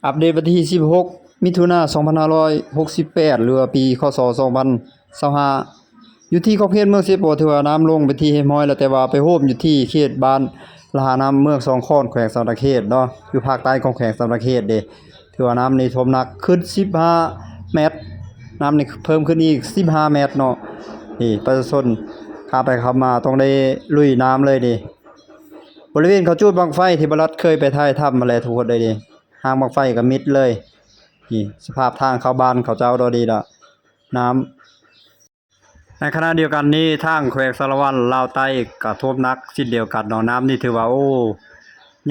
ອັບເດດວັນທີສິບຫົກ ມິຖຸນາ ສອງພັນຫ້າຮ້ອຍຫົກສິບແປດ ຫຼືວ່າປີ ຄ.ສ. ສອງພັນຊາວຫ້າ ຢູ່ທີ່ຂອບເຂດເມືອງເຊໂປ ຖືວ່ານ້ຳລົງເປັນທີ່ຮຽບຮ້ອຍແລ້ວ, ແຕ່ວ່າໄປໂຮມຢູ່ທີ່ເຂດບ້ານລະຫານ້ຳ ເມືອງສອງຄອນ ແຂວງສະຫວັນນະເຂດເນາະ, ຢູ່ພາກໃຕ້ຂອງແຂວງສະຫວັນນະເຂດເດ້. ຖືວ່ານ້ຳນີ້ຖ້ວມໜັກຂຶ້ນສິບຫ້າແມັດ, ນ້ຳນີ້ເພີ່ມຂຶ້ນອີກສິບຫ້າແມັດເນາະ. ນີ້ປະຊາຊົນຂ້າມໄປຂ້າມມາຕ້ອງໄດ້ລຸຍນ້ຳເລີຍນີ້. ບໍລິເວນເຂົາຈູດບັ້ງໄຟທີ່ບ່າວລັດເຄີຍໄປຖ່າຍທຳມາແລ້ວທຸກຄົນເອີຍນີ້, ຫາງບັ້ງໄຟກໍມິດເລີຍ. ນີ້ສະພາບທາງເຂົ້າບ້ານເຂົາເຈົ້າດອກນີ້ລະ ນ້ຳ. ໃນຂະນະດຽວກັນນີ້ ທາງແຂວງສາລະວັນລາວໃຕ້ກໍຖ້ວມໜັກເຊັ່ນດຽວກັນເນາະ. ນ້ຳນີ້ຖືວ່າ ໂອ້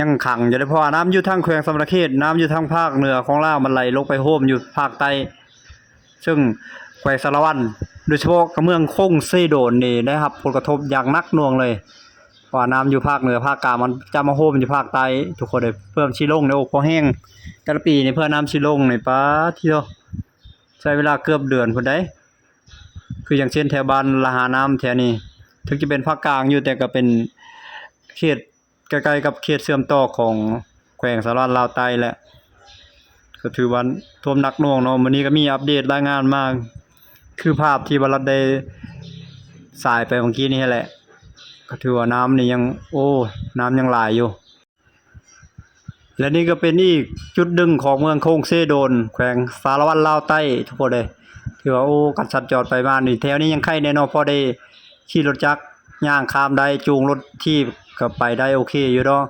ຍັງຂັງຢູ່ເດ້, ເພາະວ່ານ້ຳຢູ່ທາງແຂວງສະຫວັນນະເຂດ, ນ້ຳຢູ່ທາງພາກເໜືອຂອງລາວ ມັນໄຫຼລົງໄປໂຮມຢູ່ພາກໃຕ້. ເຊິ່ງແຂວງສາລະວັນ ໂດຍສະເພາະກັບເມືອງຄົງເຊໂດນນີ້ ໄດ້ຮັບຜົນກະທົບຢ່າງໜັກໜ່ວງເລີຍ, ເພາະວ່ານ້ຳຢູ່ພາກເໜືອພາກກາງ ມັນຈະມາໂຮມຢູ່ພາກໃຕ້ທຸກຄົນເອີຍ. ເພື່ອມັນຊິລົງໃນໂອກພໍແຫ້ງ, ແຕ່ລະປີນີ້ເພື່ອນ້ຳຊິລົງນີ້ ປາດໂທ້ ໃຊ້ເວລາເກືອບເດືອນພຸ້ນໃດ. ຄືຢ່າງເຊັ່ນແຖວບ້ານລະຫານ້ຳແຖວນີ້ ເຖິງຈະເປັນພາກກາງຢູ່ ແຕ່ກໍເປັນເຂດໃກ້ໆກັບເຂດເຊື່ອມຕໍ່ຂອງແຂວງສາລະວັນລາວໃຕ້ແຫຼະ, ກໍຖືວ່າຖ້ວມໜັກໜ່ວງເນາະ. ມື້ນີ້ກໍມີອັບເດດລາຍງານມາ ຄືພາບທີ່ບ່າວລັດໄດ້ສາຍໄປເມື່ອກີ້ນີ້ແຫຼະ, ກໍຖືວ່ານ້ຳນີ້ຍັງ ໂອ້ ນ້ຳຍັງຫຼາຍຢູ່. ແລະນີ້ກໍເປັນອີກຈຸດໜຶ່ງຂອງເມືອງຄົງເຊໂດນ ແຂວງສາລະວັນລາວໃຕ້ທຸກຄົນເອີຍ. ຖືວ່າ ໂອ້ ການສັນຈອນໄປມານີ້ ແຖວນີ້ຍັງໄຄແດ່ເນາະ, ພໍໄດ້ຂີ່ລົດຈັກຍ່າງຂ້າມໄດ້, ຈູງລົດຖີບກໍໄປໄດ້ໂອເຄຢູ່ເນາະ.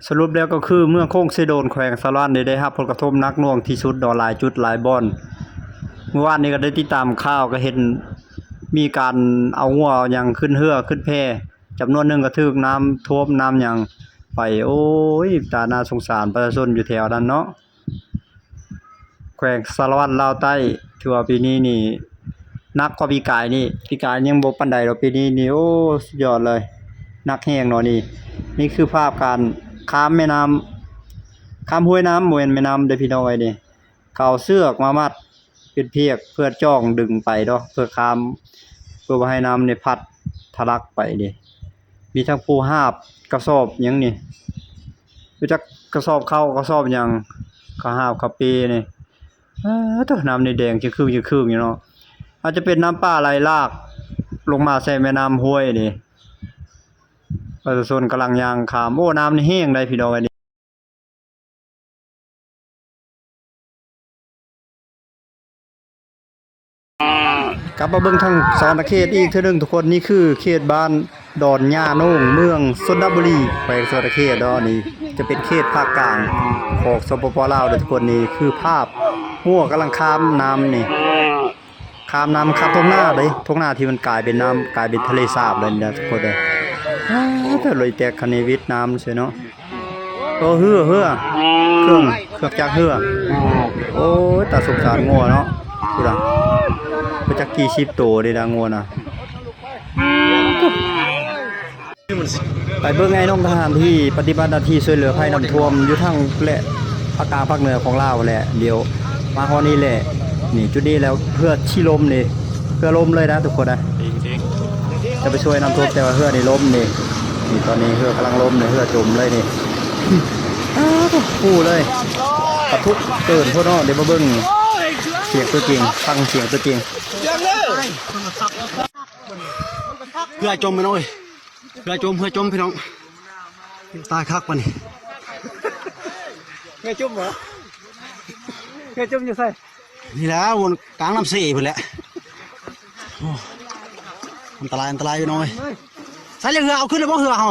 ສະຫຼຸບແລ້ວກໍຄືເມືອງຄົງເຊໂດນ ແຂວງສາລະວັນນີ້ ໄດ້ຮັບຜົນກະທົບໜັກໜ່ວງທີ່ສຸດເນາະ, ຫຼາຍຈຸດຫຼາຍບ່ອນ. ມື້ວານນີ້ກໍໄດ້ຕິດຕາມຂ່າວ ກໍເຫັນມີການເອົາງົວເອົາຫຍັງຂຶ້ນເຮືອຂຶ້ນແພ, ຈຳນວນໜຶ່ງກໍຖືກນ້ຳຖ້ວມນ້ຳຫຍັງໄປ. ໂອ້ຍ ຕາໜ້າສົງສານປະຊາຊົນຢູ່ແຖວນັ້ນເນາະ. ແຂວງສາລະວັນລາວໃຕ້ ຖືວ່າປີນີ້ນີ້ໜັກກວ່າປີກາຍນີ້, ປີກາຍຍັງບໍ່ປານໃດດອກ, ປີນີ້ນີ້ ໂອ້ ສຸດຍອດເລີຍ, ໜັກແຮງເນາະນີ້. ນີ້ຄືພາບການຂ້າມແມ່ນ້ຳ, ຂ້າມຫ້ວຍນ້ຳ, ບໍ່ແມ່ນແມ່ນ້ຳເດີ້ພີ່ນ້ອງເອີຍນີ້. ເຂົາເອົາເຊືອກມາມັດເປັນພຽກເພື່ອຈ່ອງດຶງໄປເນາະ, ເພື່ອຂ້າມ, ເພື່ອບໍ່ໃຫ້ນ້ຳນີ້ພັດທະລັກໄປເດ້. ມີທັງຜູ້ຫາບກະສອບຫຍັງນີ້, ຮູ້ຈັກກະສອບເຂົ້າ ກະສອບຫຍັງ, ເຂົາຫາບເຂົ້າເປນີ້. ອາ ໂທ້ ນ້ຳນີ້ແດງຈຶງຄຶ່ງຈຶງຄຶ່ງຢູ່ເນາະ, ອາດຈະເປັນນ້ຳປ່າໄຫຼຫຼາກລົງມາໃສ່ແມ່ນ້ຳຫ້ວຍນີ້. ປະຊາຊົນກຳລັງຍ່າງຂ້າມ. ໂອ້ ນ້ຳນີ້ແຮງໃດ໋ພີ່ນ້ອງເອີຍ. ກັບມາເບິ່ງທາງສະຫວັນນະເຂດອີກເທື່ອໜຶ່ງທຸກຄົນ, ນີ້ຄືເຂດບ້ານດອນຫຍ້າໂໜງ ເມືອງຊົນນະບູລີ ແຂວງສະຫວັນນະເຂດເນາະ. ນີ້ຈະເປັນເຂດພາກກາງຂອງ ສປປ ລາວເດີ້ທຸກຄົນ. ນີ້ຄືພາບຮົ້ວກຳລັງຂ້າມນ້ຳນີ້. ຂ້າມນ້ຳ ຂ້າມທົ່ງນາເດ້, ທົ່ງນາທີ່ມັນກາຍເປັນນ້ຳ ກາຍເປັນທະເລສາບແລ້ວນີ້ນະທຸກຄົນເອີຍ. ອາ ແຕ່ລົຍແຕກຄະເນວິດນ້ຳເຊີເນາະ. ໂອ້ ເຮືອ ເຮືອ ເຄື່ອງ ເຄື່ອງຈັກເຮືອ. ໂອ້ຍ ຕາສົງສານງົວເນາະ, ພຸ້ນນະ ບໍ່ຈັກກີ່ສິບໂຕເດ້ນະ ງົວນະ. ໄປເບິ່ງໄອ້ນ້ອງທະຫານທີ່ປະຕິບັດໜ້າທີ່ຊ່ວຍເຫຼືອໄພນ້ຳຖ້ວມຢູ່ທາງແລະພາກກາງພາກເໜືອຂອງລາວແຫຼະ. ດຽວມາຮອດນີ້ແຫຼະ, ນີ້ຈຸດນີ້ແລ້ວ ເຮືອຊິລົ້ມນີ້, ເຮືອລົ້ມເລີຍນະທຸກຄົນນະ. ຈະໄປຊ່ວຍນ້ຳຖ້ວມ ແຕ່ວ່າເຮືອນີ້ລົ້ມນີ້. ນີ້ຕອນນີ້ເຮືອກຳລັງລົ້ມນີ້, ເຮືອຈົມເລີຍນີ້. ອ້າວ ໂອ້ ເລີຍ ປະທຸກເກີນໂພດເນາະ. ດຽວມາເບິ່ງສຽງຕົວຈິງ, ຟັງສຽງຕົວຈິງ. ເຮືອຈົມ ພີ່ນ້ອງເອີຍ. ເຮືອຈົມ ເຮືອຈົມພີ່ນ້ອງ. ຕາຍຄັກປານນີ້. ເຮືອຈົມບໍ່? ເຮືອຈົມຢູ່ໃສ? ນີ້ແຫຼະ ວົນກາງນ້ຳເຊພຸ້ນແຫຼະ. ໂອ້ ອັນຕະລາຍ ອັນຕະລາຍພີ່ນ້ອງເອີຍ. ໃສ່ເຮືອ ເອົາຂຶ້ນແລ້ວບໍ່ເຮືອເຮົາ?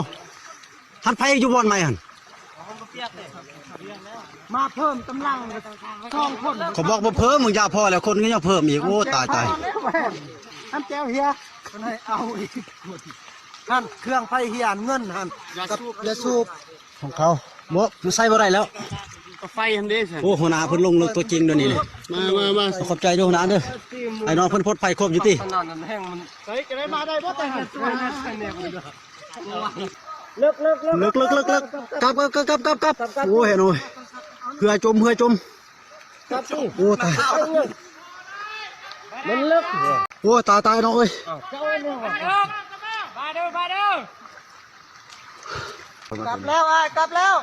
ຫັນໄປຢູ່ບ່ອນໃໝ່ຫັ້ນ. ມາເພີ່ມກຳລັງສອງຄົນ. ເຂົາບອກບໍ່ເພີ່ມ, ມຶງຢ່າພໍແລ້ວ, ຄົນກໍຍັງເພີ່ມອີກ. ໂອ້ ຕາຍ ຕາຍ. ຫັ້ນແຈວເຮຍ ເພິ່ນໃຫ້ເອົາອີກ. ຫັ້ນເຄື່ອງໄຟເຮຍ ເງິນຫັ້ນ ກັບຢາສູບຂອງເຂົາ. ບໍ່ ມັນໃຊ້ບໍ່ໄດ້ແລ້ວ. ກໍໄຟຫັ້ນເດ້. ໂອ້ ຫົວໜ້າເພິ່ນລົງຕົວຈິງດຽວນີ້. ມາ ມາ ມາ. ຂອບໃຈເດີ້ຫົວໜ້າເດີ້. ໄອ້ນ້ອງເພິ່ນປົດໄພຄົບຢູ່ຕິ? ໃສ່ກໍໄດ້ມາໄດ້ບໍ່ ແຕ່ຫັ້ນ. ເລິກ ເລິກ ເລິກ ກັບ ກັບ ກັບ ກັບ ກັບ. ໂອ້ຍ ເຫັນໂອ້ຍ ເຮືອຈົມ ເຮືອຈົມ. ໂອ້ ຕາຍ. ມັນເລິກ. ໂອ້ ຕາຍ ຕາຍນ້ອງເອີຍ. ມາເດີ້ ມາເດີ້. ກັບແລ້ວອ້າຍ ກັບແລ້ວ.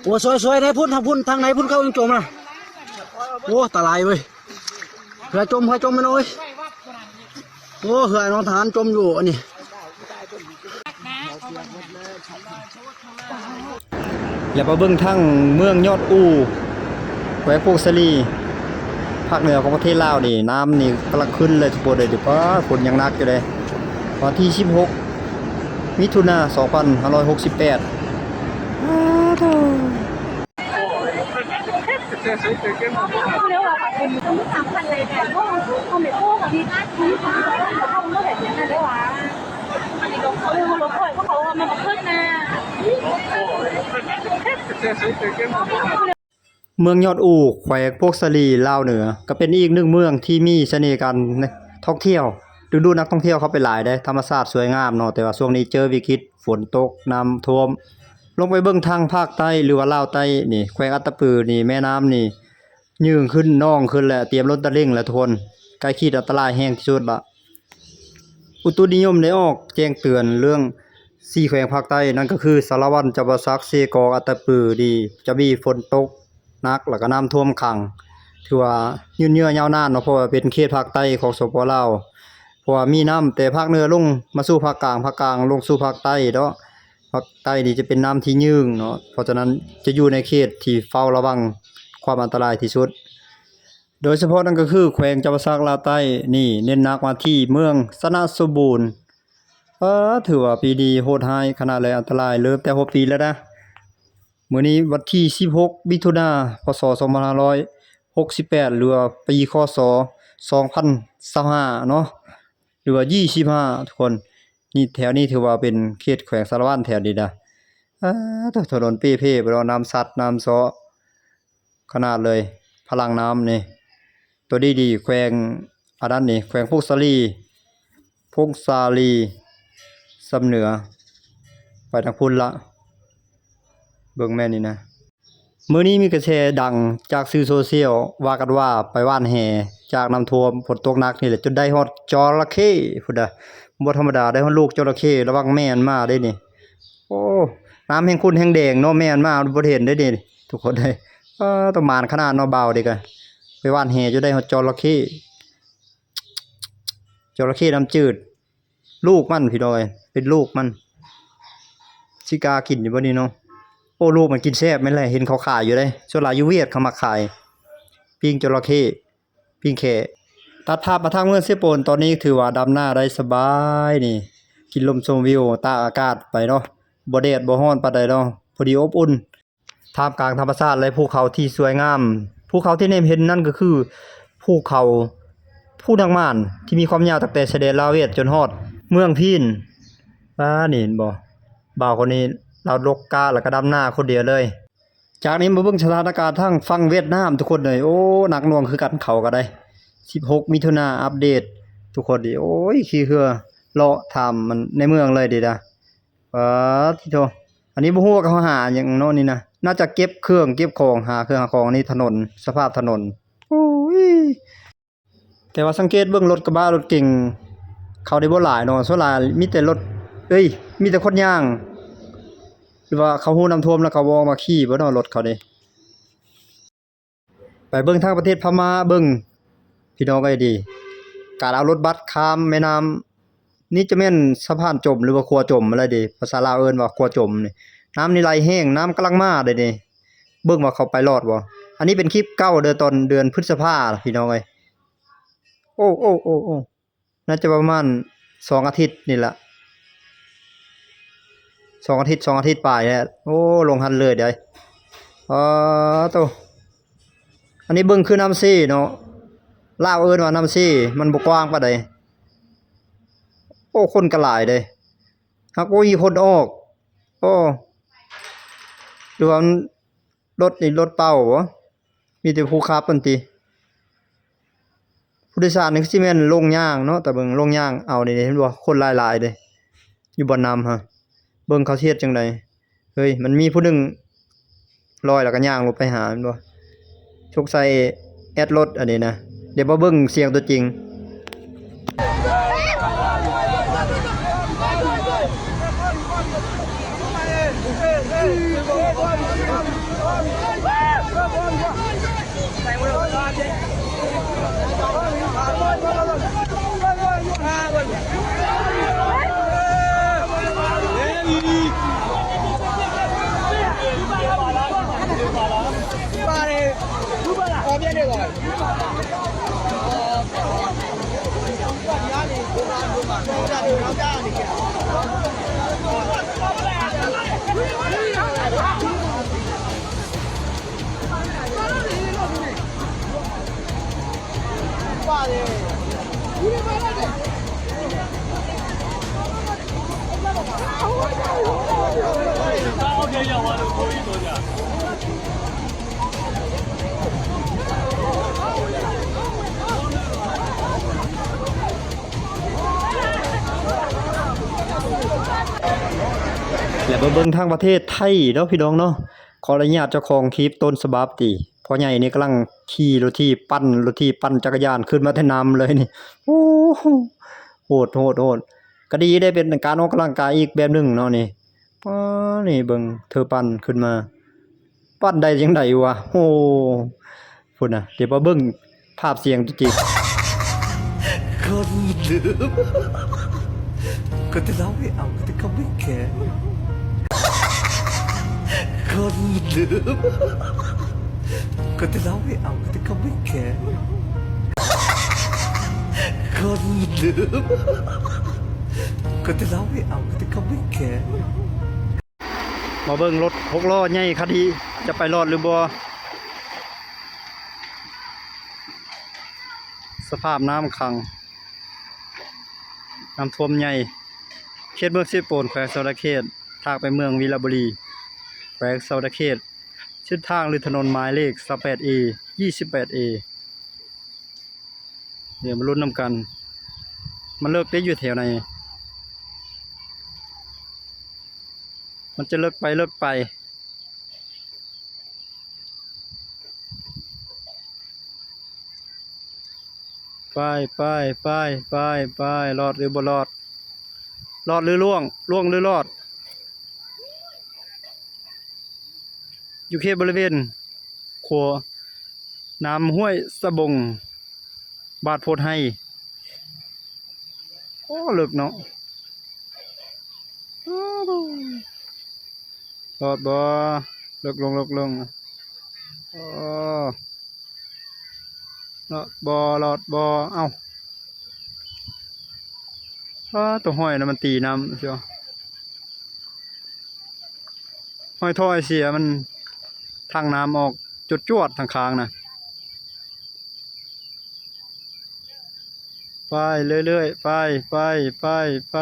ໂອ້ ສວຍໆ ໃນພຸ້ນ ທາງພຸ້ນ ທາງໃນພຸ້ນ ເຂົາຍັງຈົມນະ. ໂອ້ ຕາຫຼາຍເວີຍ. ເຮືອຈົມ ເຮືອຈົມ ແມ່ນ້ອງເອີຍ. ໂອ້ ເຮືອນ້ອງທະຫານຈົມຢູ່ອັນນີ້. ແລ້ວມາເບິ່ງທາງເມືອງຍອດອູ່ ແຂວງຜົ້ງສາລີ ພາກເໜືອຂອງປະເທດລາວນີ້ ນ້ຳນີ້ກຳລັງຂຶ້ນເລີຍທຸກຄົນເອີຍ. ປາດ ຝົນຍັງໜັກຢູ່ເດ້. ວັນທີສິບຫົກ ມິຖຸນາ ສອງພັນຫ້າຮ້ອຍຫົກສິບແປດ. ປາດໂທ້. ເມືອງຍອດອູ່ ແຂວງຜົ້ງສາລີ ລາວເໜືອ ກໍເປັນອີກໜຶ່ງເມືອງທີ່ມີສະເໜ່ການທ່ອງທ່ຽວ. ດຶງດູດນັກທ່ອງທ່ຽວເຂົ້າໄປຫຼາຍເດ້. ທຳມະຊາດສວຍງາມເນາະ, ແຕ່ວ່າຊ່ວງນີ້ເຈີວິກິດ ຝົນຕົກ ນ້ຳຖ້ວມ. ລົງໄປເບິ່ງທາງພາກໃຕ້ ຫຼືວ່າລາວໃຕ້ນີ້ ແຂວງອັດຕະປືນີ້ ແມ່ນ້ຳນີ້ ຍື່ນຂຶ້ນ ນອງຂຶ້ນ ແລະ ຕຽມລົ້ນຕະລິ່ງແລ້ວທຸກຄົນ, ໃກ້ຂີດອັນຕະລາຍແຮງທີ່ສຸດລະ. ອຸຕຸນິຍົມໄດ້ອອກແຈ້ງເຕືອນເລື່ອງສີ່ແຂວງພາກໃຕ້ ນັ້ນກໍຄື ສາລະວັນ, ຈຳປາສັກ, ເຊກອງ, ອັດຕະປືນີ້ ຈະມີຝົນຕົກໜັກ ແລ້ວກໍນ້ຳຖ້ວມຂັງ ຖືວ່າຍືດເຍື້ອຍາວນານເນາະ, ເພາະວ່າເປັນເຂດພາກໃຕ້ຂອງ ສປປ ລາວ. ເພາະວ່າມີນ້ຳແຕ່ພາກເໜືອລົງມາສູ່ພາກກາງ, ພາກກາງລົງສູ່ພາກໃຕ້ເນາະ. ພາກໃຕ້ນີ້ຈະເປັນນ້ຳທີ່ຍືງເນາະ, ເພາະສະນັ້ນຈະຢູ່ໃນເຂດທີ່ເຝົ້າລະວັງຄວາມອັນຕະລາຍທີ່ສຸດ. ໂດຍສະເພາະນັ້ນກໍຄືແຂວງຈຳປາສັກລາວໃຕ້ນີ້ ເນັ້ນໜັກມາທີ່ເມືອງຊະນະສົມບູນ. ເອີ ຖືວ່າປີນີ້ໂຫດຮ້າຍຂະໜາດເລີຍ, ອັນຕະລາຍເລີ່ມແຕ່ຫົວປີແລ້ວນະ. ມື້ນີ້ວັນທີສິບຫົກ ມິຖຸນາ ພ.ສ. ສອງພັນຫ້າຮ້ອຍຫົກສິບແປດ ຫຼືວ່າປີ ຄ.ສ. ສອງພັນຊາວຫ້າເນາະ ຫຼືວ່າຊາວຫ້າ ທຸກຄົນ. ນີ້ ແຖວນີ້ຖືວ່າເປັນເຂດແຂວງສາລະວັນແຖວນີ້ນະ. ອາ ຖະໜົນເປ່ເພໄປເນາະ, ນ້ຳຊັດນ້ຳເຊາະຂະໜາດເລີຍ. ພະລັງນ້ຳນີ້ ຕົວດີໆ ແຂວງ ອັນນັ້ນນີ້ ແຂວງຜົ້ງສາລີ ຜົ້ງສາລີ ຊຳເໜືອ ໄປທາງພຸ້ນລະ. ເບິ່ງແມ່ນນີ້ນະ. ມື້ນີ້ມີກະແສດັງຈາກສື່ໂຊຊຽວ ວ່າກັນວ່າໄປຫວ່ານແຫຈາກນ້ຳຖ້ວມ ຝົນຕົກໜັກນີ້ແຫຼະ ຈົນໄດ້ຮອດຈໍລະເຂ້ພຸ້ນນະ. ບໍ່ທຳມະດາ ໄດ້ຮອດລູກຈໍລະເຂ້ ລະວັງແມ່ມັນມາເດ້ນີ້. ໂອ້ ນ້ຳແຮ່ງຂຸ້ນແຮ່ງແດງເນາະ, ແມ່ມັນມາບໍ່ເຫັນເດ້ນີ້ ທຸກຄົນເອີຍ. ເອີ ຕ້ອງໝານຂະໜາດເນາະ ບ່າວເດ້ກະ ໄປຫວ່ານແຫຈົນໄດ້ຮອດຈໍລະເຂ້. ຈໍລະເຂ້ນ້ຳຈືດ ລູກມັນພີ່ນ້ອງເອີຍ ເປັນລູກມັນ ຊິກ້າກິນຢູ່ບໍ່ນີ້ເນາະ? ໂອ້ ລູກມັນກິນແຊບແມ່ນແຫຼະ ເຫັນເຂົາຂາຍຢູ່ເດ້. ສ່ວນຫຼາຍຢູ່ຫວຽດເຂົາມັກຂາຍ ປີ້ງຈໍລະເຂ້ ປີ້ງແຂ້. ຕັດພາບມາທາງເມືອງເຊໂປນ, ຕອນນີ້ຖືວ່າດຳນາໄດ້ສະບາຍນີ້ ກິນລົມຊົມວິວ ຕາກອາກາດໄປເນາະ, ບໍ່ແດດບໍ່ຮ້ອນປານໃດເນາະ ພໍດີອົບອຸ່ນ. ທ່າມກາງທຳມະຊາດ ແລະ ພູເຂົາທີ່ສວຍງາມ. ພູເຂົາທີ່ແນມເຫັນນັ້ນກໍຄືພູເຂົາພູນັກໝານ ທີ່ມີຄວາມຍາວຕັ້ງແຕ່ຊາຍແດນລາວຫວຽດຈົນຮອດເມືອງພີນ. ປາ ນີ້ເຫັນບໍ່? ບ່າວຄົນນີ້ລາວລົກກະ ແລ້ວກໍດຳນາຄົນດຽວເລີຍ. ຈາກນີ້ມາເບິ່ງສະຖານະການທາງຝັ່ງຫວຽດນາມ ທຸກຄົນເອີຍ. ໂອ້ ໜັກໜ່ວງຄືກັນ ເຂົາກໍໄດ້. ສິບຫົກ ມິຖຸນາ ອັບເດດ ທຸກຄົນເອີຍ. ໂອ້ຍ ຂີ່ເຮືອເລາະຖ້ຳມັນໃນເມືອງເລີຍເດດາ. ປາດໂທ ອັນນີ້ບໍ່ຮູ້ວ່າເຂົາຫາຫຍັງເນາະນີ້ນະ, ໜ້າຈະເກັບເຄື່ອງເກັບຂອງ ຫາເຄື່ອງຫາຂອງ. ອັນນີ້ຖະໜົນ ສະພາບຖະໜົນ ໂອ້ຍ. ແຕ່ວ່າສັງເກດເບິ່ງລົດກະບະລົດເກັງເຂົາໄດ້ບໍ່ຫຼາຍເນາະ, ສ່ວນຫຼາຍມີແຕ່ລົດ ເອີຍ ມີແຕ່ຄົນຍ່າງ ຫຼືວ່າເຂົາຮູ້ນ້ຳຖ້ວມແລ້ວເຂົາບໍ່ອອກມາຂີ່ບໍ່ເນາະ ລົດເຂົາເດ້. ໄປເບິ່ງທາງປະເທດພະມ້າເບິ່ງ ພີ່ນ້ອງເອີຍເດ, ການເອົາລົດບັດຂ້າມແມ່ນ້ຳນີ້ຈະແມ່ນສະພານຈົມ ຫຼືວ່າຂົວຈົມແລ້ວເດ, ພາສາລາວເອີ້ນວ່າຂົວຈົມນີ້. ນ້ຳນີ້ໄຫຼແຮງ, ນ້ຳກຳລັງມາເດ້ນີ້. ເບິ່ງວ່າເຂົາໄປລອດບໍ່. ອັນນີ້ເປັນຄລິບເກົ່າເດີ, ຕອນເດືອນພຶດສະພາ ພີ່ນ້ອງເອີຍ. ໂອ້ ໂອ້ ໂອ້ ໂອ້. ໜ້າຈະປະມານສອງອາທິດນີ້ລະ, ສອງອາທິດ ສອງອາທິດປາຍແລ້ວ. ໂອ້ ລົງຫັ້ນເລີຍເດ້. ອໍ ໂຕ ອັນນີ້ເບິ່ງຄືນ້ຳເຊເນາະ, ລາວເອີ້ນວ່ານ້ຳເຊ, ມັນບໍ່ກວ້າງປານໃດ. ໂອ້ ຄົນກໍຫຼາຍເດ້, ຫາກບໍ່ມີຄົນອອກ. ໂອ້ ຫຼືວ່າມັນ ລົດນີ້ລົດເປົ່າບໍ? ມີແຕ່ຜູ້ຂັບຫັ້ນຕິ? ຜູ້ໂດຍສານນີ້ຄືຊິແມ່ນລົງຍ່າງເນາະ, ຕາເບິ່ງລົງຍ່າງເອົານີ້ ເຫັນບໍ່? ຄົນຫຼາຍໆເດ້ ຢູ່ບ່ອນນ້ຳຫັ້ນ. ເບິ່ງເຂົາຊິເຮັດຈັ່ງໃດ? ເຮີ້ຍ ມັນມີຜູ້ໜຶ່ງລອຍແລ້ວກໍຍ່າງລົງໄປຫາ ແມ່ນບໍ່? ສົງໄສແອັດລົດອັນນີ້ນະ. ດຽວມາເບິ່ງສຽງຕົວຈິງ. ແລະ ມາເບິ່ງທາງປະເທດໄທເນາະ ພີ່ນ້ອງເນາະ. ຂໍອະນຸຍາດເຈົ້າຂອງຄລິບຕົ້ນສະບັບຕິ ພໍ່ໃຫຍ່ນີ້ກຳລັງຂີ່ລົດຖີບ ປັ່ນລົດຖີບ ປັ່ນຈັກກະຍານຂຶ້ນມາແຕ່ນ້ຳເລີຍນີ້. ໂອ້ ໂຫດ ໂຫດ ໂຫດ. ກະດີໄດ້ເປັນການອອກກຳລັງກາຍອີກແບບໜຶ່ງເນາະນີ້. ປ້າ ນີ້ເບິ່ງເທີປັ່ນຂຶ້ນມາ ປັ່ນໄດ້ຈັ່ງໃດວະ? ໂອ້ ພຸ້ນນະ ດຽວມາເບິ່ງພາບສຽງຕົວຈິງ. ຄົນລືມ ກໍຈະເລົ່າໃຫ້ເອົາ ກໍຈະເຂົ້າໄປແຄ່ ຄົນລືມ ກໍຈະເລົ່າໃຫ້ເອົາ ກໍຈະເຂົ້າໄປແຄ່ ຄົນລືມ ກໍຈະເລົ່າໃຫ້ເອົາ ກໍຈະເຂົ້າໄປແຄ່. ມາເບິ່ງລົດຫົກລໍ້ໃຫຍ່ຄັນນີ້ ຈະໄປລອດຫຼືບໍ່? ສະພາບນ້ຳຂັງ ນ້ຳຖ້ວມໃຫຍ່ ເຂດເມືອງເຊໂປນ ແຂວງສະຫວັນນະເຂດ ທາງໄປເມືອງວິລະບູລີ ແຂວງສະຫວັນນະເຂດ. ເສັ້ນທາງ ຫຼື ຖະໜົນໝາຍເລກ ຊາວແປດເອ ຊາວແປດເອ. ດຽວມາລຸ້ນນຳກັນ ມັນເລິກເດ້ ຢູ່ແຖວໃນ ມັນຈະເລິກໄປ ເລິກໄປ. ໄປ ໄປ ໄປ ໄປ ໄປ ລອດຫຼືບໍ່ລອດ? ລອດຫຼືລ່ວງ? ລ່ວງຫຼືລອດ? ຢູ່ເຂດບໍລິເວນຂົວນ້ຳຫ້ວຍສະບົງ ບ້ານໂພນໄຮ. ໂອ້ ເລິກເນາະ ລອດບໍ່? ເລິກລົງ ເລິກລົງ ໂອ້ ລອດບໍ່? ລອດບໍ່? ເອົ້າ ປາ ໂຕຫ້ອຍນະ ມັນຕີນ້ຳ ຫ້ອຍທໍ່ໄອເສຍ ມັນຖັງນ້ຳອອກຈວດໆ ທາງຂ້າງນະ. ໄປເລື້ອຍໆ ໄປ ໄປ ໄປ ໄປ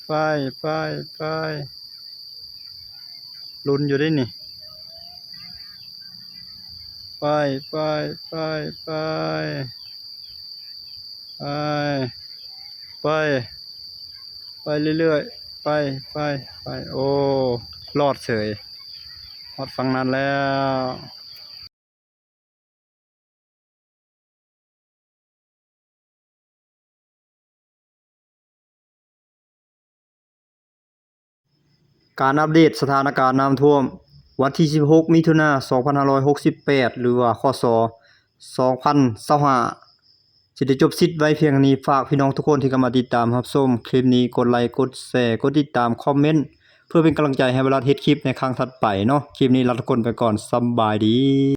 ໄປ ໄປ ໄປ ລຸ້ນຢູ່ເດ້ນີ້ ໄປ ໄປ ໄປ ໄປ ໄປ ໄປເລື້ອຍໆ ໄປ ໄປ ໄປ ໂອ້ ລອດເສີຍ ຮອດຝັ່ງນັ້ນແລ້ວ. ການອັບເດດສະຖານະການນ້ຳຖ້ວມ ວັນທີສິບຫົກ ມິຖຸນາ ສອງພັນຫ້າຮ້ອຍຫົກສິບແປດ ຫຼືວ່າ ຄສ ສອງພັນຊາວຫ້າ ຊິໄດ້ຈົບສິ້ນໄວ້ພຽງນີ້. ຝາກພີ່ນ້ອງທຸກຄົນທີ່ເຂົ້າມາຕິດຕາມຮັບຊົມຄລິບນີ້ ກົດໄລ ກົດແຊ ກົດຕິດຕາມ ຄອມເມັນ ເພື່ອເປັນກຳລັງໃຈໃຫ້ບາລັດເຮັດຄລິບໃນຄັ້ງຖັດໄປເນາະ. ຄລິບນີ້ລາທຸກຄົນໄປກ່ອນ ສຳບາຍດີ.